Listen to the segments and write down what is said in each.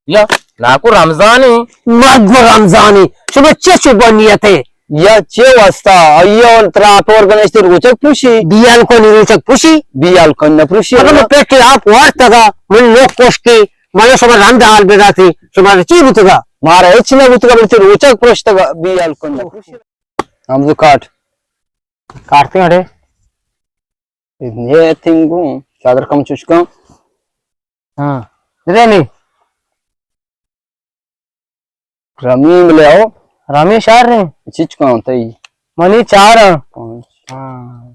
یا، ناکو رمضان ہے۔ مرگ رمضان ہے۔ شما چے چو بنیت ہے؟ یا چے واسطہ؟ آیا ترا پور گنشتے روچک پوشی؟ بیال کو نی روچک پوشی؟ بیال کو نہ پوشی اگر نا؟ من پیٹ آپ وارتگا، من لوگ کوشکی، من شما رند حال بداتی، شما چی بوتگا؟ مارا ہچ نہ بوتگا، بلکہ روچک پرشتگا، بیال کو نہ پوشی۔ ہمزو کاٹ۔ کاٹتے ہیں اڑے۔ یہ تھنگو، چادر کم چشکا۔ ہاں۔ رمی۔ رمی ملے آؤ۔ رمی شار نے۔ چچ کہاں تئی؟ منی چار ہیں۔ پانچ۔ ہاں۔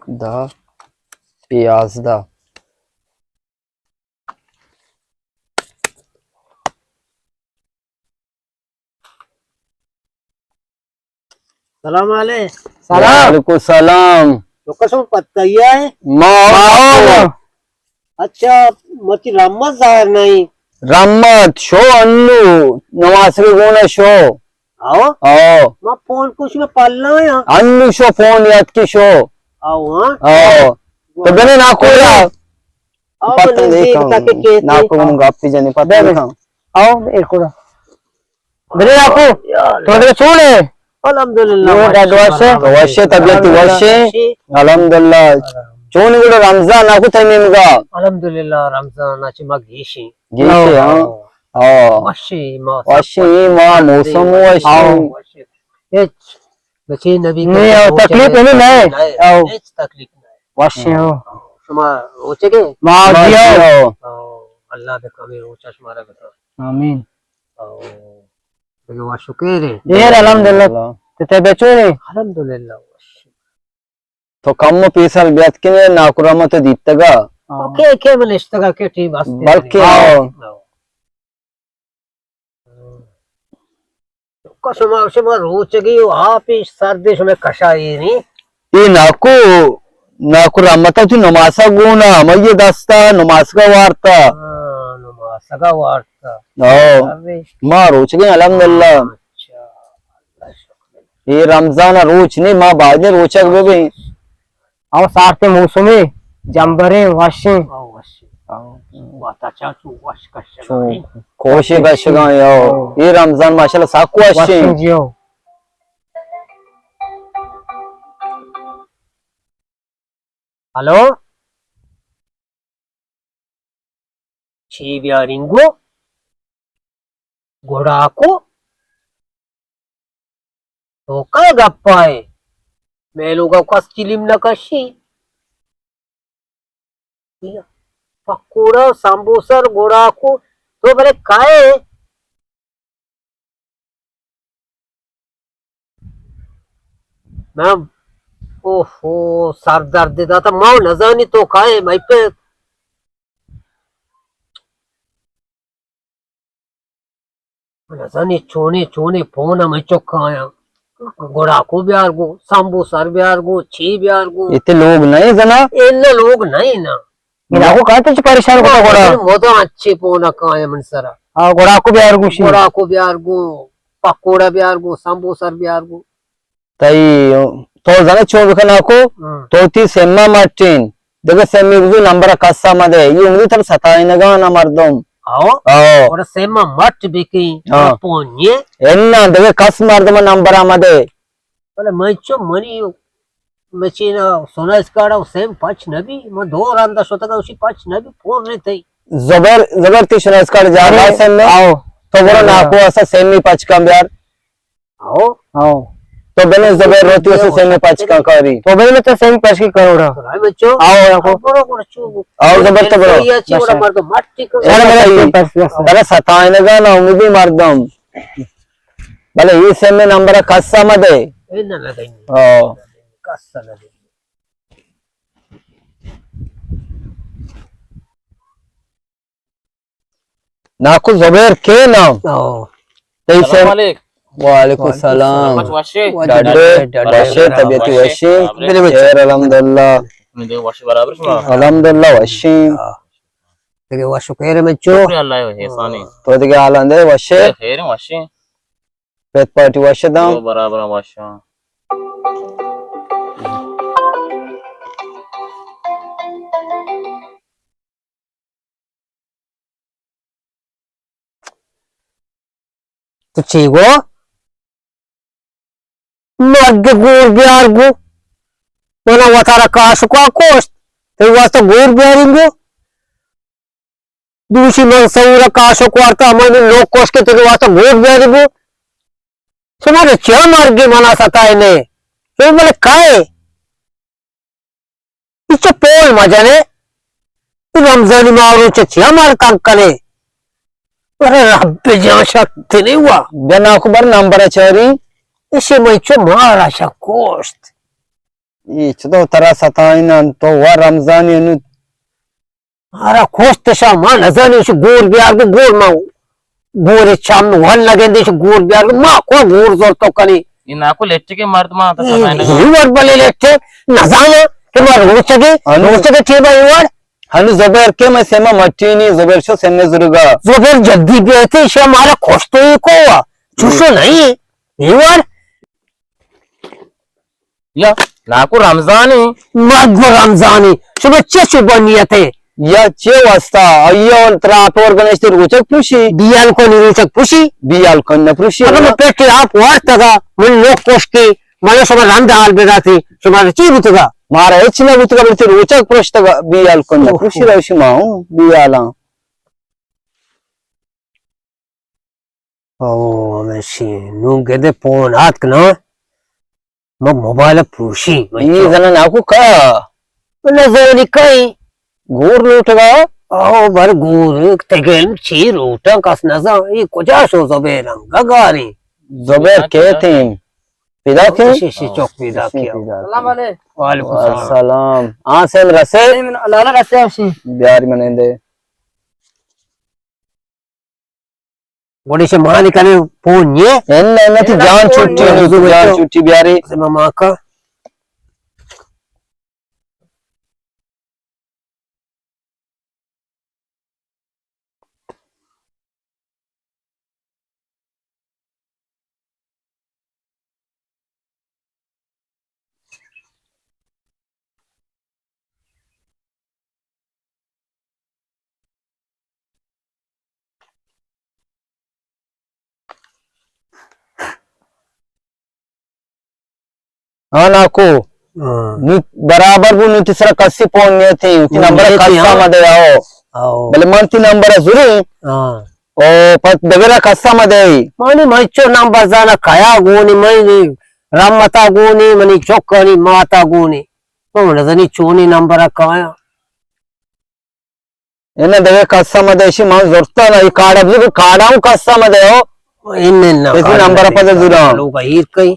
دہ۔ یازدہ۔ سلام علیکم۔ سلام۔ وعلیکم السلام۔ تو کسو پتہ ہی ہے؟ ما۔ ما۔ اچھا، مرچی رحمت ظاہر نہیں۔ رحمت شو انو نماز کے گونا شو۔ آؤ۔ آؤ۔ ما فون کچھ میں پلنا ہے۔ انو شو فون یاد کی شو۔ آؤ، ہاں۔ آؤ۔ تو بنے ناکو را۔ آؤ، پتہ بنے دیکھ دیکھاں۔ تاکہ کہتے۔ ناکو من گپ جنے پتہ بنے۔ دیکھاں۔ آؤ، ایک کوڑا۔ بلے ناکو، تو دے چون ہے؟ الحمدللہ، یہ وش ڈاڈ وش ہے؟ برابر۔ وش ہے، طبیعت وش ہے؟ الحمدللہ۔ چون گڑا رمضان ناکو تئی نیمگا؟ الحمدللہ، رمضان اچ ما گیشیں۔ گیشیں، ہاں۔ ہاں۔ وش ہے، ما وش ہے، ما موسم وش ہے۔ ہاں۔ ہچ بچے نبی نہیں، کریم او تکلیف نہیں، نہیں۔ نہیں۔ او۔ ہچ تکلیف نہیں۔ وش ہے، او۔ شما روچے گے؟ ما ما دیو۔ دیو۔ او، اللہ بکمے روچا شمارا بتا۔ آمین۔ او، بگے وش و خیر ہے۔ خیر الحمدللہ۔ تو تے بچو نے؟ الحمدللہ، وش۔ تو کم و پیسل بیات کنے ناکو رحمت دیتگا۔ ہاں۔ او کے کے بلشتگا کے ٹیم است بلکہ ہے۔ ہاں۔ ہاں۔ تو شما، شما روچگی و آپ سردی شما کشا ایری۔ اے ناکو، ناکو رحمتا تو نماسا گونا، ہمائی دستا نماسگا وارتا۔ ہاں، نماسگا وارتا۔ ہاں۔ ارے۔ ما روچگیں الحمدللہ۔ اچھا، اللہ شکر۔ اے رمضان روچ نے، ما باید روچگ ببیں۔ او سارتے موسمے، جمبریں، وشیں۔ او وشیں۔ او۔ واتا چا چو وش کشگا۔ چو کوشے کشگا، یو۔ او۔ اے رمضان ماشاءاللہ سک وشیں۔ وشیں جی، او۔ ہلو؟ چی بیارینگو؟ گڑاکو؟ تو کا گپا ہے؟ مئے لوگا کس چلیم نہ کشی۔ پکوڑا، سمبوسر، گڑاکو، تو بلے کائے؟ من، اوہو، سر درد داتا، ما نزانی تو کائے، مئی پہ۔ نزانی چونے، چونے پون ہم چکا آیا۔ گڑاکو بیار گو، سمبوسر بیار گو، چی بیار گو۔ ایتے لوگ نہیں زنا؟ ایلا لوگ نہیں نا۔ گڑاکو کہتے چی پریشان کو گڑا؟ مدام اچھے پون کایا من سرا۔ ہاں، گڑاکو بیار گو شی۔ گڑاکو بیار گو، پکوڑا بیار گو، سمبوسر بیار گو۔ تئی تو زانئے چون بکن ناکو؟ ہاں۔ تو تی سیما مٹین، دگہ سیمی بزو نمبر کسا مدے، یہ انگلی تر ستائینگان مردم۔ آؤ۔ آؤ۔ اور سیما مٹ بکی، ہاں۔ پونیے۔ انا دگہ کس مردم نمبر مدے۔ بلے من چو منی مچینا سونا اسکاڑا سیم پچ نبی، من دو رندا شتگا اسی پچ نبی، پور رہتے۔ زبر، زبر تی سونا اسکاڑ جا ارے، سیم میں۔ آؤ۔ تو برو ہاں۔ ناکو اسا سیمی پچ کم بیار۔ ہو۔ ہاں۔ تو بنے زبیر روتی اسے سینے پچ کا کاری۔ تو بنے تو سینے پچ کی کروڑا۔ تو بھائی بچو۔ آؤ، آؤ۔ برو، برو، چو۔ آؤ، زبیر تو برو۔ یہ اچھی بڑا مردم، مٹ ٹھیک ہے۔ ارے، ارے، سینے پچ، پچ۔ ارے، ستائے نگا نا، امیدی مردم۔ بلے، یہ سینے نمبر کسا مدے۔ اے نہ لگے۔ ہاں۔ کسا لگے۔ ناکو زبیر کے نام؟ او۔ تئی سلام علیک۔ وعلیکم السلام۔ بچ وشے؟ ڈاڈے، ڈاڈے، ڈاڈے۔ وشے، طبیعت وشے؟ برابر۔ خیر، الحمدللہ۔ میں دے وشے برابر شما؟ الحمدللہ، وشے۔ دیگه وشو خیر من چو؟ شکر اللہ، احسانی۔ تو دیگه حال اندے وشے؟ خیر، وشے۔ پت پارٹی وش داں؟ او برابر وش آں۔ تو چی گو؟ مرگ گور بیار گو۔ منا وتارا کاشکا کشت، تئی واسطہ گور بیاریں گو۔ دوشی من سورا کاشک وارتا، من لوگ کش کے تئی واسطہ گور بیاریں گو۔ شما چیا مرگی منا ستائے نے؟ تو بلے کائے؟ اچ پول مجنے، تو رمضانی ماہ روچ چیا مار تنگ کنے؟ ارے رب جان، شک تنے وا۔ بیا ناکو بر نمبر چاری۔ اشی مئی چو مارا شک کوشت۔ ای چدو ترا ستائینن، تو وا رمضانی نو۔ ارا کوشت شا، ما نزانی شو گور بیار گو، گور ما گور چم ون نگندے، شو گور بیار گو، ما کو گور زور تو کنی۔ ای ناکو لٹکے مرد ما تا ای، ستائینگ۔ ای ور بلے لٹے، نزانا کہ ما روچگے، انو۔ روچگے ٹیبا ای ور۔ ہنو زبیر کے میں سیما مٹی نی، زبیر شو سیمے زرگا۔ زبیر جلدی بیتے، شا مارا کوشتو ای کو وا۔ چوشو نہیں، ای ور۔ یا ناکو رمضانی۔ مرگ و رمضانی۔ شما چے شبہ نیتے؟ یا چے واسطہ؟ آیا ترا آپ اور گنشتے روچک پوشی؟ بیال کو نی روچک پوشی؟ بیال کو نہ پوشی۔ اگر میں پیٹے آپ وارتگا، من لوگ کوشکی، من شما رند حال بداتی، شما چی بوتگا؟ مارا ہچ نہ بوتگا، بلے روچک پرشتگا، بیال کو نہ اوہ۔ پوشی روشی ما ہوں، بیالاں۔ او، ہمیشی۔ نوں گدے پون آتک نا۔ ما موبائل پروشی۔ ای زنا ناکو کا؟ نزانی کئی۔ گور لوٹگا؟ او، بر گور، تگل چی لوٹا کس نزان۔ ای کجا شو زبیر انگا گاری؟ زبیر کیتیں؟ پیدا کے؟ شی، شی چوک پیدا کیا۔ السلام علیکم۔ وعلیکم السلام۔ السلام۔ ہاں، سیم رسے؟ سیم لالا رسے ہمشی۔ بیاری منندے۔ گڑا شے مانی کنے پون نیے؟ انا، انا، تی جان چھٹی، جان چھٹی بیارے۔ سے ماما کا۔ ہاں ناکو۔ ہاں۔ نو برابر بو، نو تسرا کسی پون نیتی، تی نمبر کسا مدے آؤ۔ آؤ۔ بلے من تی نمبر زوری۔ ہاں۔ او پت دگرا کسا مدے۔ مانی من چو نمبر زانا کیا گونی، من رحمتا گونی، منی چوکانی ماتا گونی۔ من نزانی چونی نمبر کایا۔ انا دگہ کسا مدے، اشی من زرتا نا، ای کارڈ ابزی کو کارڈا ہوں کسا مدے ہو۔ ان، ان، اسی نمبر پد زورا۔ لوگ ایر کئی۔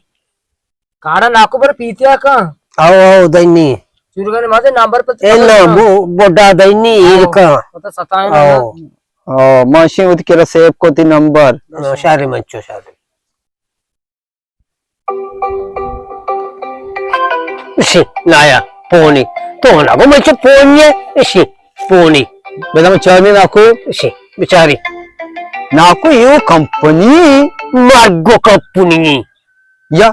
کارڈا ناکو بر پیتیا کا؟ او، او، دینی۔ چورگانے مازے نمبر پد انا، بو-، بوڈا دینی، ایر کا۔ او۔ او، ماشین ہوتی کرا سیب کو تی نمبر۔ او، شاری منچو شاری۔ اشی، لایا، پونی۔ تو نگو مچ پونی ہے؟ اشی، پونی۔ بدم چارنی ناکو؟ اشی، بچاری۔ ناکو یو کمپنی؟ مرگو کمپنی۔ یا؟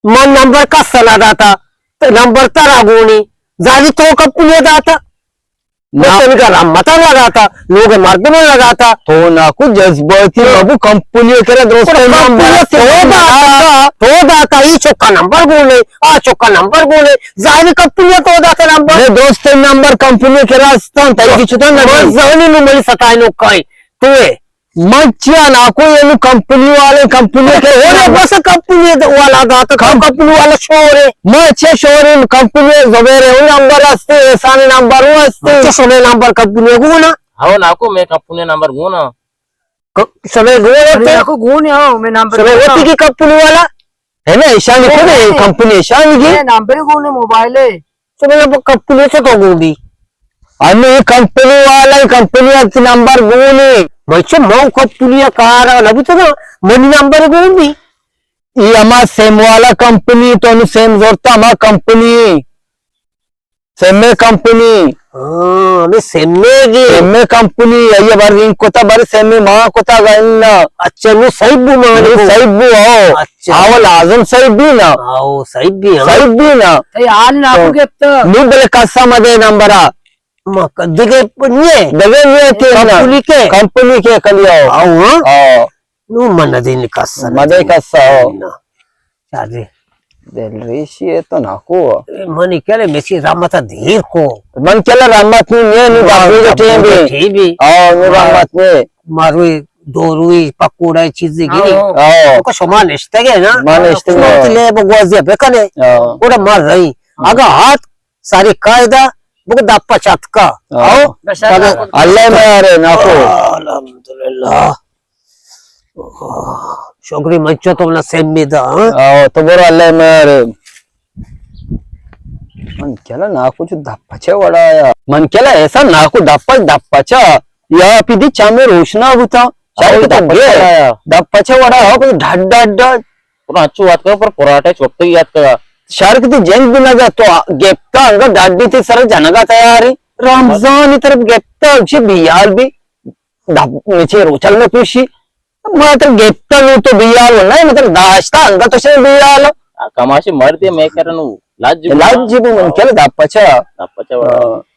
من نمبر کس نہ داتا۔ تو نمبر ترا گونی۔ زادی تو کمپنی داتا۔ نا۔ تو نگا رحمتا لگاتا، لوگ مردم لگاتا۔ تو ناکو جذباتی مبو، کمپنی کرا درست نمبر تو داتا، تو داتا، ای چکا نمبر گونے، آ چکا نمبر گونے، ظاہری کمپنی تو داتا نمبر۔ میں درست نمبر کمپنی کرا استان، تائی کی چتا نہ من زانی نو ملی ستائے نو کائی، تو ہے۔ من چیا ناکو، اینو کمپنی والے، کمپنی کے اونے بس کمپنی والا داتا، کم- کمپنی والا شور ہے۔ من چے شور ہے، کمپنی زبیر ہے، اون نمبر ہستے، احسان نمبر اون ہستے۔ اچھا، شمے نمبر کمپنی گونا؟ ہاں ناکو، میں کمپنی نمبر گونا۔ ک-، شمے گونا ارے تے؟ ناکو گونے، ہاں، میں نمبر شمے گونا۔ ہوتی کی کمپنی والا؟ ہے نا، ایشانی خود ہے، کمپنی ایشانی کی۔ میں نمبر گونے موبائل ہے۔ تو بلا کمپنی سے تو گون دی۔ ہمیں کمپنی والا، کمپنی ات نمبر گون ہے۔ بچہ مو کمپنی کارا نہ بوتا نا، منی نمبر گون دی۔ ای ہما سیم والا کمپنی، تو انو سیم زورتا ہما کمپنی۔ سیمے کمپنی۔ ہاں، ہمیں سیمے گی۔ سیمے کمپنی، یہ بار رنگ کتا، بار سیمے ماں کتا گا اننا۔ اچھا، نو صحیح بو مان نو کو۔ صحیح بو، ہاں۔ اچھا۔ آو لازم صحیح بی نا۔ آو صحیح بی، ہاں۔ صحیح بی نا۔ تئی حال ناکو گپتا۔ نو بلے کسا مدے نمبرا۔ ما ک-، دگہ نیے؟ دگہ نیے تے نا۔ کمپنی کے؟ کمپنی کے کلی آو۔ آو، ہاں۔ آو۔ نو من ندین کس ندین۔ مدے کس ہو۔ نا۔ شادی۔ دل ریشی ہے تو ناکو۔ منی کلے مسی رحمت دیر کو۔ من کلے رحمت نی، نی، نی، باقی جو ٹیم بھی۔ ٹیم بھی۔ آ، نو ہاں۔ رحمت نی۔ ماروی دو روی پکوڑا چیزی گری۔ ہاں۔ تو کو شما نشتگے نا؟ ما نشتگے۔ شما تو لے بگوازی بکنے۔ ہاں۔ اوڑا مر رہی۔ ہاں۔ اگا ہاتھ ساری قاعدہ بگو دپا چتکا۔ ہاں۔ آؤ۔ اللہ میارے ناکو۔ الحمدللہ۔ شکری منچو تو نہ سیمی دا، ہاں؟ آؤ، تو برو اللہ میارے۔ من کلا ناکو چو دپچے وڑا یا۔ من کلا ایسا ناکو دپچ، دپچا۔ یا پی دی چامے روشنا بوتا۔ شاید آؤ، تو دپچے گے۔ وڑا یا۔ دپچے وڑا ہو، کوئی ڈھڈ، ڈھڈ، ڈھڈ۔ پورا اچھو وات کرو، پر پراٹے چوکتے یاد کرا۔ شرک دی جند بنا جا تو گپتا انگا ڈاڈی تے سر جنگا تیاری۔ رمضان طرف گپتا، اچھے بیال بھی۔ دپ-، مچے روچل میں پوشی۔ ما تر گپتا نو تو بیال نہ، مطلب داشتا انگا تو شے بیال۔ آ، کماشے مردے میں کرنو، لج بو۔ لج بو من کل دپچا۔ دپچا وڑا۔ ہاں۔